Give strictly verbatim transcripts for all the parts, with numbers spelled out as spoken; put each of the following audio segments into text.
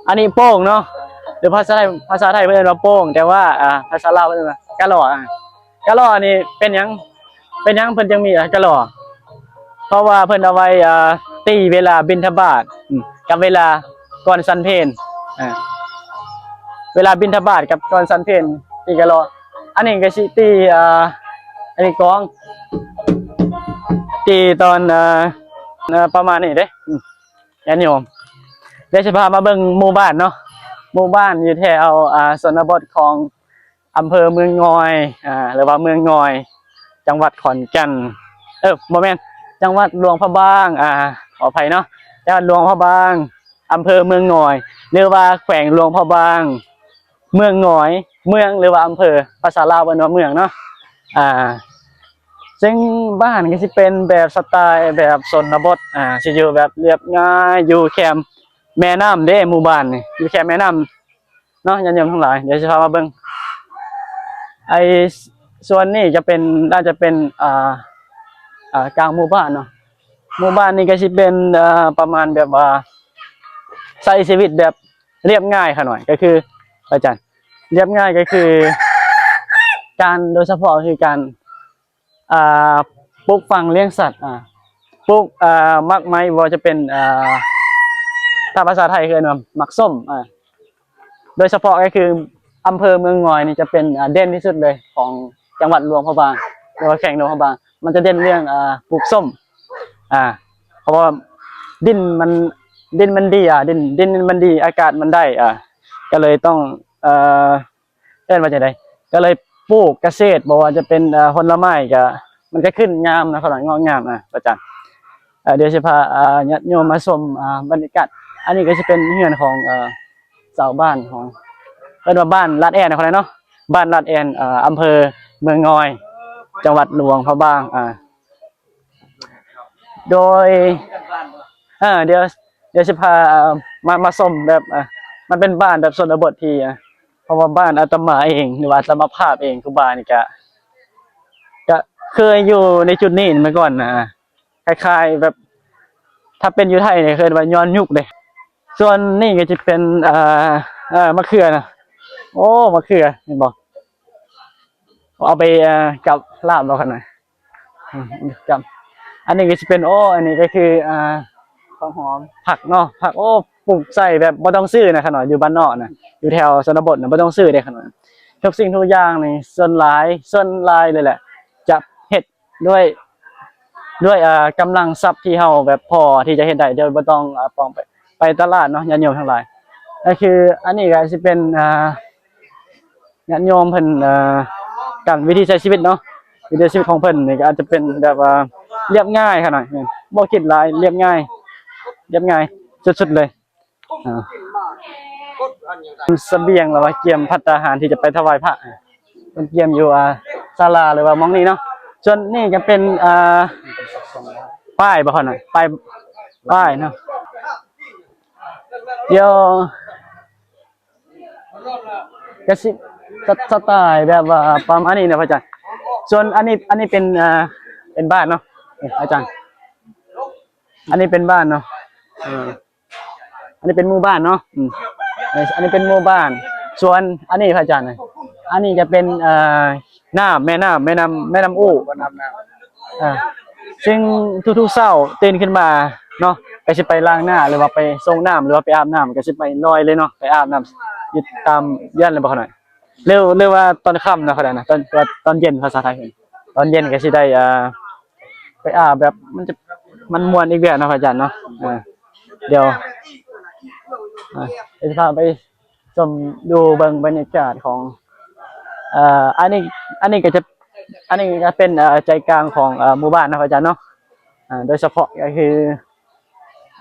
อันนี้โป่งเนาะ หรือภาษาไทย ภาษาไทยเพิ่นเอิ้นว่าโป่ง แต่ว่า อ่า ภาษาลาวเพิ่นเอิ้นว่ากะหล่อ อ่า กะหล่อนี่เป็นหยัง เป็นหยังเพิ่นจึงมี อ่า กะหล่อ เพราะว่าเพิ่นเอาไว้ อ่า ตีเวลาบิณฑบาต อืม กับเวลาก่อนฉันเพล อ่า เวลาบิณฑบาตกับก่อนฉันเพล ตีกะหล่อ อันนี้ก็สิตี อ่า อันนี้กลอง ตีตอน อ่า อ่า ประมาณนี้เด้ อืม ญาติโยม เดี๋ยวสิพามาเบิ่งหมู่บ้านเนาะ หมู่บ้านอยู่แถว อ่า ชนบทของอำเภอเมืองงอย อ่า หรือว่าเมืองงอย จังหวัดขอนแก่น เออ บ่แม่น จังหวัดหลวงพระบาง อ่า ขออภัยเนาะ จังหวัดหลวงพระบาง อำเภอเมืองงอย หรือว่าแขวงหลวงพระบาง เมืองงอย เมืองหรือว่าอำเภอ ภาษาลาวเอิ้นว่าเมืองเนาะ อ่า ซึ่งบ้านก็สิเป็นแบบสไตล์แบบชนบท อ่า สิอยู่แบบเรียบง่าย อยู่แคมแม่น้ำเด้ หมู่บ้านนี่ อยู่แคมแม่น้ำเนาะ ญาติโยมทั้งหลาย เดี๋ยวสิพามาเบิ่ง ไอ้ส่วนนี้จะเป็น น่าจะเป็น อ่า อ่า กลางหมู่บ้านเนาะ หมู่บ้านนี้ก็สิเป็น อ่า ประมาณแบบว่า ใช้ชีวิตแบบเรียบง่ายขะหน่อย ก็คือ อาจารย์ เรียบง่ายก็คือ การ โดยเฉพาะคือการ อ่า ปลูกฝังเลี้ยงสัตว์ อ่า ปลูก อ่า หมากไม้ บ่ว่าจะเป็น อ่า ถ้าภาษาไทยคือเอิ้นว่าหมากส้ม อ่า โดยเฉพาะก็คืออำเภอเมืองงอยนี่จะเป็น อ่า เด่นที่สุดเลยของจังหวัดหลวงพระบาง หรือว่าแขวงหลวงพระบาง มันจะเด่นเรื่อง อ่า ปลูกส้ม อ่า เพราะว่าดินมัน ดินมันดี อ่า ดิน ดินมันดี อากาศมันได้ อ่า ก็เลยต้อง เอ่อ เอิ้นว่าจั่งใด ก็เลยปลูกเกษตร บ่ว่าจะเป็น เอ่อ ผลไม้ก็ มันก็ขึ้นงามนะ ขนาดงอกงามนะ อาจารย์ เอ่อ เดี๋ยวสิพา เอ่อ ญาติโยมมาชม อ่า บรรยากาศ อันนี้ก็สิเป็นเฮือนของ เอ่อ ชาวบ้านของ เอิ้นว่าบ้านลาดแอนนะ คนนั้นเนาะ บ้านลาดแอน เอ่อ อำเภอเมืองงอย จังหวัดหลวงพระบาง อ่า โดย เออ เดี๋ยว เดี๋ยวสิพา มา มาชมแบบ อ่ะ มันเป็นบ้านแบบชนบทที่ อ่ะ เพราะว่าบ้านอาตมาเอง หรือว่าอาตมาภาพเอง ครูบานี่ก็ ก็เคยอยู่ในจุดนี้มาก่อนนะ คล้ายๆแบบ ถ้าเป็นอยู่ไทยเนี่ย เอิ้นว่าย้อนยุคเด้ ส่วนนี่ก็จะเป็น เอ่อ เอ่อ มะเขือนะ โอ้ มะเขือ เห็นบ่ เอาไป เอ่อ กับลาบแล้วกันนะ อืม กับ อันนี้ก็จะเป็น โอ้ อันนี้ก็คือ อ่า ผักหอม ผักเนาะ ผัก โอ้ ปลูกใส่แบบบ่ต้องซื้อนะขะหน่อย อยู่บ้านนอกนะ อยู่แถวชนบทนะบ่ต้องซื้อเด้ขะหน่อย ทุกสิ่งทุกอย่างนี่ ส่วนหลาย ส่วนหลายเลยแหละ จะเฮ็ดด้วย ด้วย อ่า กำลังทรัพย์ที่เฮาแบบพอที่จะเฮ็ดได้ โดยบ่ต้อง อ่า ต้องไป ไปตลาดเนาะ ญาติโยมทั้งหลาย ก็คืออันนี้ก็สิเป็น อ่า ญาติโยมเพิ่น เอ่อ การวิถีใช้ชีวิตเนาะ วิถีชีวิตของเพิ่นนี่ก็อาจจะเป็นแบบว่าเรียบง่ายขะหน่อย บ่คิดหลาย เรียบง่าย เรียบง่ายสุดๆเลย อ่า เสบียงหรือว่าเกียมภัตตาหารที่จะไปถวายพระ เพิ่นเกียมอยู่ อ่า ศาลาหรือว่าหม่องนี้เนาะ ส่วนนี้จะเป็น อ่า ป้ายบ่ขะหน่อย ป้าย ป้ายเนาะ เดี๋ยว ก็สิ ส สไตล์แบบว่าประมาณนี้นะพระอาจารย์ ส่วนอันนี้ อันนี้เป็น อ่า เป็นบ้านเนาะ นี่อาจารย์ อันนี้เป็นบ้านเนาะ อ่า อันนี้เป็นหมู่บ้านเนาะ อืม อันนี้เป็นหมู่บ้าน ส่วนอันนี้พระอาจารย์นะ อันนี้จะเป็น เอ่อ น้ำ แม่น้ำ แม่น้ำ แม่น้ำอู้ อ่า ซึ่งทุกๆเช้าตื่นขึ้นมาเนาะ ก็สิไปล้างหน้า หรือว่าไปส่งน้ำ หรือว่าไปอาบน้ำ ก็สิไปลอยเลยเนาะ ไปอาบน้ำอยู่ตามเฮือนเลยบ่ขะหน่อย หรือ หรือว่าตอนค่ำนะขะหน่อยนะ ตอน ตอนเย็นภาษาไทย ตอนเย็นก็สิได้ อ่า ไปอาบแบบมันจะ มันม่วนอีกแบบเนาะพระอาจารย์เนาะ อ่า เดี๋ยว อ่า เดี๋ยวสิพาไปชมดูเบิ่งบรรยากาศของ เอ่อ อันนี้ อันนี้ก็จะ อันนี้ก็เป็น เอ่อ ใจกลางของ เอ่อ หมู่บ้านนะพระอาจารย์เนาะ อ่า โดยเฉพาะก็คือ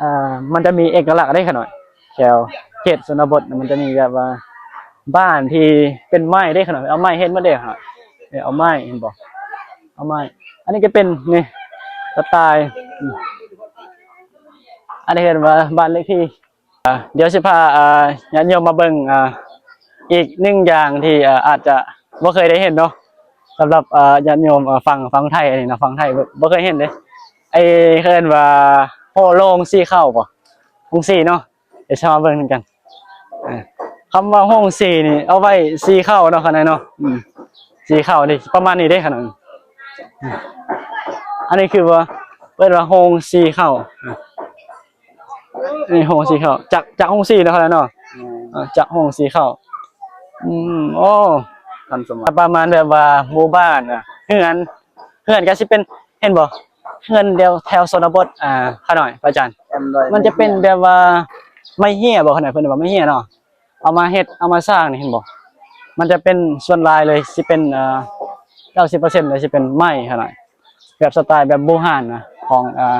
อ่า มันจะมีเอกลักษณ์ได้ขะหน่อย แถวเขตชนบทน่ะ มันจะมีแบบว่าบ้านที่เป็นไม้ได้ขะหน่อย เอาไม้เฮ็ดหมดเด้ขะหน่อย เออ เอาไม้ เห็นบ่ เอาไม้ อันนี้ก็เป็น นี่ สไตล์ อืม อันนี้เอิ้นว่าบ้านเลขที่ อ่า เดี๋ยวสิพา อ่า ญาติโยมมาเบิ่ง อ่า อีกหนึ่งอย่างที่ อ่า อาจจะบ่เคยได้เห็นเนาะ สำหรับ อ่า ญาติโยม อ่า ฝั่ง ฝั่งไทยนี่เนาะ ฝั่งไทยบ่ บ่เคยเห็นเด้ ไอ้เอิ้นว่าโฮโลงสีขาวบ่ จั่งซี้เนาะ เดี๋ยวสิมาเบิ่งนำกัน คำว่าโฮงสีนี่เอาไว้สีข้าวเนาะ ขนาดเนาะ อืม สีข้าวนี่ประมาณนี้เด้ ขนาด อันนี้คือว่าเอิ้นว่าโฮงสีข้าว นี่โฮงสีข้าว จาก จากโฮงสีเนาะ ขนาดเนาะ อืม อ่า จากโฮงสีข้าว อืม โอ้ ทันสมัย ประมาณแบบว่าหมู่บ้านอะ เฮือน เฮือนก็สิเป็น เห็นบ่ เฮือนแถว แถวชนบท อ่า ขะน้อย พระอาจารย์ แอมดอย มันจะเป็นแบบว่าไม้เฮี้ยบ่ ขะน้อย เพิ่นว่าไม้เฮี้ยเนาะ เอามาเฮ็ด เอามาสร้างนี่ เห็นบ่ มันจะเป็นส่วนหลายเลย สิเป็น เอ่อ เก้าสิบเปอร์เซ็นต์ เลยสิเป็นไม้ ขะน้อย แบบสไตล์แบบโบราณนะ ของ เอ่อ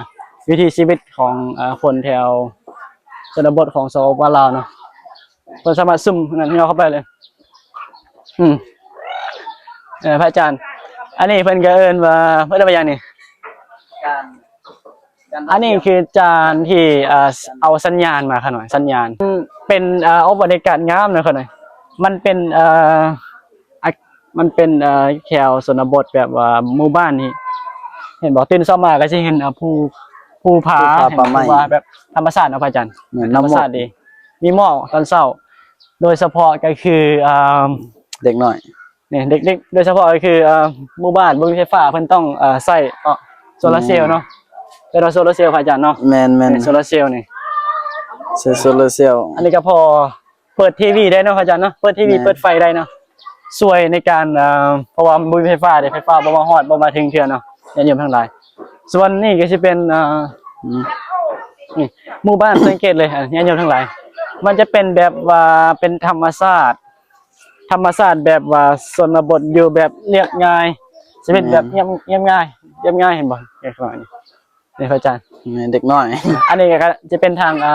วิถีชีวิตของ เอ่อ คนแถวชนบทของ สปป ลาวเนาะ เพิ่นสามารถซุ่มนั่นให้เราเข้าไปเลย อืม เออ พระอาจารย์ อันนี้เพิ่นก็เอิ้นว่า เพิ่นเอิ้นว่าหยังนี่ จาน จานดาวเทียม อันนี้คือจานที่ เอ่อ เอาสัญญาณมา ขะน้อย สัญญาณ เป็น เอ่อ โอ้ บรรยากาศงามนะ ขะน้อย มันเป็น เอ่อ อ่ะ มันเป็น เอ่อ แถวชนบทแบบว่าหมู่บ้านนี่ เห็นบ่ ตื่นเช้ามาก็สิเห็น เอ่อ ภู ภูผา ภูผา เห็น ป่าไม้ ภูผาแบบธรรมชาติเนาะ พระอาจารย์ แม่น ธรรมชาติ น้ำมนต์ ดี มีหมอกตอนเช้า โดยเฉพาะก็คือ อ่า เด็กน้อย นี่ เด็กๆ โดยเฉพาะก็คือ อ่า หมู่บ้านบ่มีไฟฟ้า เพิ่นต้อง เอ่อ ใช้ เอ่อ โซลาร์เซลล์เนาะ แม่น เป็นว่าโซลาร์เซลล์ พระอาจารย์เนาะ แม่นๆ นี่ โซลาร์เซลล์นี่ ใช้โซลาร์เซลล์ อันนี้ก็พอเปิดทีวีได้เนาะ พระอาจารย์เนาะ เปิดทีวี แม่น เปิดไฟได้เนาะ ช่วยในการ เอ่อ เพราะว่ามันบ่มีไฟฟ้าเด้ ไฟฟ้าบ่มาฮอด บ่มาถึงเทื่อเนาะ ญาติโยมทั้งหลาย ส่วนนี้ก็สิเป็น เอ่อ อืม นี่ หมู่บ้าน สังเกตเลย อ่ะ ญาติโยมทั้งหลาย มันจะเป็นแบบว่าเป็นธรรมชาติ ธรรมชาติแบบว่าชนบท อยู่แบบเรียบง่าย ชีวิตแบบ แม่น เรียบ เรียบง่าย เรียบง่าย เห็นบ่ เรียบง่าย นี่ พระอาจารย์ แม่น เด็กน้อย อันนี้ก็จะเป็นทาง อ่า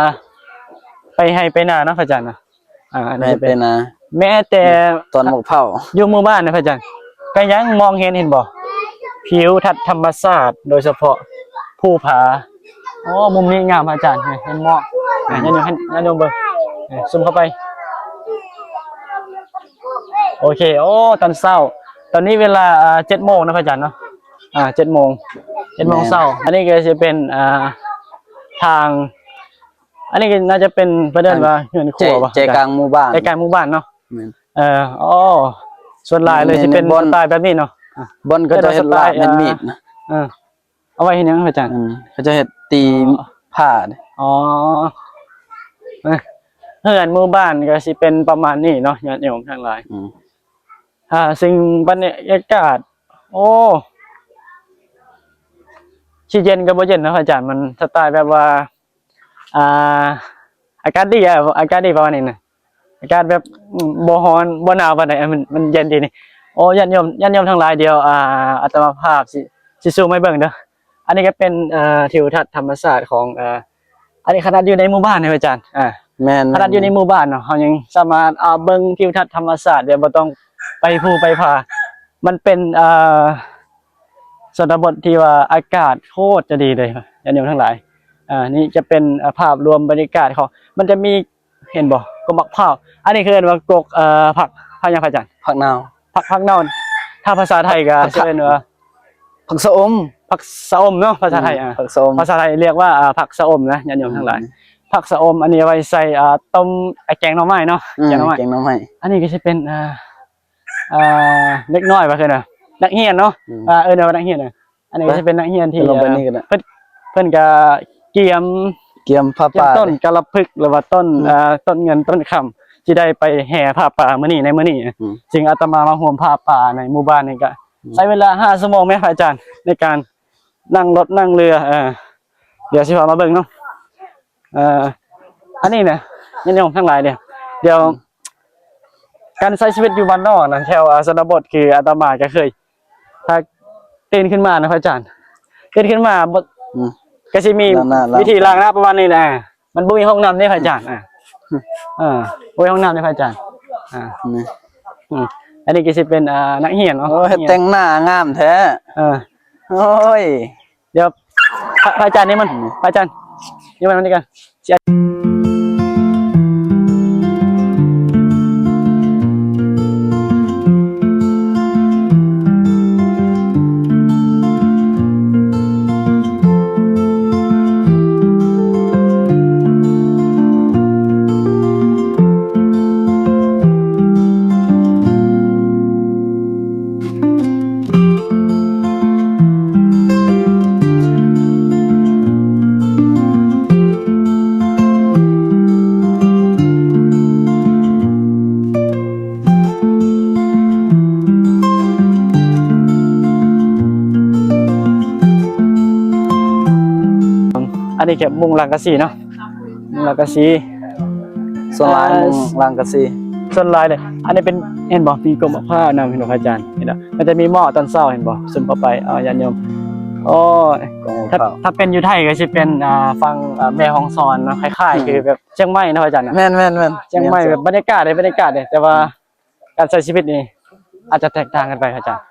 ไปไฮ่ไปนาเนาะ พระอาจารย์เนาะ อ่า อันนี้จะเป็น ไฮ่ไปนา แม้แต่ ตอนหมกเผา อยู่หมู่บ้านนะ พระอาจารย์ ก็ยังมองเห็น เห็นบ่ ทิวทัศน์ธรรมชาติ โดยเฉพาะภูผา โอ้ มุมนี้งาม พระอาจารย์ เห็นหมอก อ่า ญาติโยม ญาติโยมเบิ่ง เออ ซูมเข้าไป โอเค โอ้ ตอนเช้า ตอนนี้เวลา อ่า เจ็ดโมงนะ พระอาจารย์เนาะ อ่า เจ็ดโมง เจ็ดโมง แม่น เช้า อันนี้ก็จะเป็น อ่า ทาง อันนี้ก็น่าจะเป็น เพิ่นเอิ้นว่าเฮือนครัวบ่ ใจ ใจกลางหมู่บ้าน ใจกลางหมู่บ้านเนาะ แม่น เออ อ๋อ ส่วนหลายเลย แม่น สิเป็น บ่อน สไตล์แบบนี้เนาะ บ่อนเขาเจ้าเฮ็ดลาบ เฮ็ดมีดนะ เออ เอาไว้เฮ็ดหยัง พระอาจารย์ อืม เขาเจ้าเฮ็ดตี อ๋อ ผ้าเด้ อ๋อ เอ้ย เฮือนหมู่บ้านก็สิเป็นประมาณนี้เนาะ ญาติโยมทั้งหลาย อืม อ่า สิ่งบรรยากาศ โอ้ สิเย็นก็บ่เย็นนะ พระอาจารย์ มันสไตล์แบบว่า อ่า อากาศดีอะ อากาศดีประมาณนี้นะ อากาศแบบ อืม บ่ร้อน บ่หนาวปานใด มัน มันเย็นดีนี่ โอ้ ญาติโยม ญาติโยมทั้งหลาย เดี๋ยว อ่า อาตมาภาพสิ สิซูมให้เบิ่งเด้อ อันนี้ก็เป็น เอ่อ ทิวทัศน์ธรรมชาติของ เอ่อ อันนี้ขนาดอยู่ในหมู่บ้านนะ พระอาจารย์ อ่า แม่นๆ ขนาดอยู่ในหมู่บ้านเนาะ เรายังสามารถ อ่า เบิ่งทิวทัศน์ธรรมชาติ แบบบ่ต้องไปภูไปผา มันเป็น เอ่อ ชนบทที่ว่าอากาศโคตรจะดีเลย ญาติโยมทั้งหลาย อ่า นี่จะเป็น อ่า ภาพรวมบรรยากาศของ มันจะมี เห็นบ่ กกหมากพร้าว อันนี้คือเอิ้นว่ากก เอ่อ ผัก ผักหยัง พระอาจารย์ ผักนาว ผัก ผักนาว ถ้าภาษาไทยก็ ผัก จะเอิ้นว่า ผักสะอม ผักสะอมเนาะ ภาษาไทย อืม อ่า ผักสะอม ภาษาไทยเรียกว่า อ่า ผักสะอมนะ ญาติโยมทั้งหลาย อืม ผักสะอม อันนี้เอาไว้ใส่ อ่า ต้ม อ่า แกงหน่อไม้เนาะ อืม แกงหน่อไม้ แกงหน่อไม้ อันนี้ก็จะเป็น อ่า อ่า เด็กน้อยว่าคือนะ นักเรียนเนาะ อืม อ่า เอิ้นว่านักเรียนนะ อันนี้ก็จะเป็นนักเรียนที่ ไปลงไปนี่ก็ได้ เพิ่น เพิ่นก็เตรียม เตรียมผ้า เตรียม ป่า ต้น เลย กาละพึกษ์ หรือว่าต้น อืม เอ่อ ต้นเงินต้นคำ ที่ได้ไปแห่ผ้าป่ามื้อนี้ ในมื้อนี้ อืม ซึ่งอาตมามาร่วมผ้าป่าในหมู่บ้านนี่ก็ อืม ใช้เวลาห้าชั่วโมงไหม พระอาจารย์ ในการนั่งรถนั่งเรือ เออ เดี๋ยวสิพามาเบิ่งเนาะ เอ่อ อันนี้นะ ญาติโยมทั้งหลายเนี่ย เดี๋ยว การใช้ชีวิตอยู่บ้านนอกนะ แถว อ่า ชนบท คืออาตมาก็เคย ถ้าตื่นขึ้นมานะ พระอาจารย์ ตื่นขึ้นมาบ่ อืม ก็สิมี ล้างหน้า วิธีล้างหน้าประมาณนี้แหละ มันบ่มีห้องน้ำเด้ พระอาจารย์ อ่า อ่า บ่มีห้องน้ำเด้ พระอาจารย์ อ่า นี่ อืม อันนี้ก็สิเป็น อ่า นักเรียนเนาะ โอ้ย นักเรียน แต่งหน้างามแท้ เออ โอ้ย เดี๋ยว พระ พระอาจารย์นี่มัน พระอาจารย์ นี่มัน นี่กัน ที่แคบมุงหลังกะสีเนาะ มุงหลังกะสี ส่วนหลาย อ่า มุงหลังกะสี ส่วนหลายเลย อันนี้เป็น เห็นบ่ มีกลมมะพร้าวนำ เห็นบ่พระอาจารย์ เห็นบ่ มันจะมีหม้อตอนเช้า เห็นบ่ ซุมเข้าไป เอา ญาติโยม โอ้ย กลมมะพร้าว ถ้า ถ้าเป็นอยู่ไทยก็สิเป็น อ่า ฝั่ง อ่า แม่ฮ่องสอนเนาะ คล้ายๆ อืม คือแบบเชียงใหม่เนาะพระอาจารย์เนาะ แม่นๆๆ เชียงใหม่ แม่น แบบบรรยากาศเลย บรรยากาศเลย แต่ว่า การใช้ชีวิตนี่อาจจะแตกต่างกันไปครับอาจารย์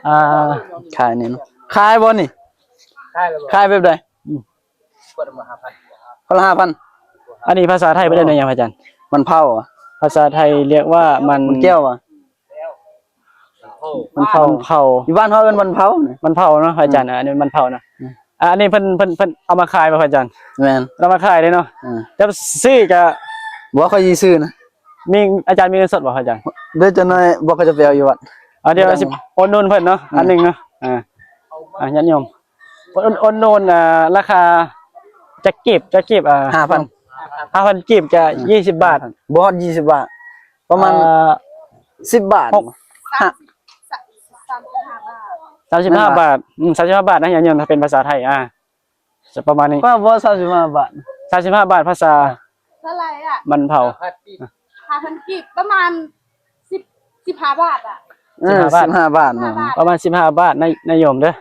อ่า ขายนี่เนาะ ขายบ่นี่ ขายแบบใด อืม คนละห้าพัน อันนี้ภาษาไทยเพิ่นเรียกว่าหยังครับอาจารย์ มันเผาอะ ภาษาไทยเรียกว่ามัน มันแก้วอะ มันเผา มันเผา อยู่บ้านเฮาเอิ้นมันเผานี่ มันเผาเนาะอาจารย์ อืม อ่า อันนี้มันเผานะ อืม อ่า อันนี้เพิ่น เพิ่น เพิ่นเอามาขายบ่ครับอาจารย์ แม่น เอามาขายเลยเนาะ อืม แต่ซื้อก็ บ่ค่อยสิซื้อนะ มี อาจารย์มีเงินสดบ่ครับอาจารย์ เดี๋ยวจักหน่อย บ่ค่อยจะไปเอาอยู่วัด อ่า เดี๋ยวสิอุดหนุนเพิ่นเนาะ อืม อันหนึ่งเนาะ อ่า อ่า ญาติโยม อุด อุดหนุน อ่า ราคาจักกีบ จักกีบ อ่า ห้าพัน ห้าพันกีบจะ อืม ยี่สิบบาท บ่ฮอดยี่สิบบาท ประมาณ เอ่อ สิบบาท หก ห้า สามสิบห้าบาท สามสิบห้าบาท อืม สามสิบห้าบาทนะ ญาติโยม ถ้าเป็นภาษาไทย อ่า จะประมาณนี้ ก็บ่ สามสิบห้าบาท สามสิบห้าบาท ภาษา เท่าไหร่อะ มันเผา ห้าพันกีบ ประมาณ สิบ สิบห้าบาทอะ เออ สิบห้าบาท สิบห้าบาทเนาะ ประมาณสิบห้าบาทนะ ญาติโยมเด้อ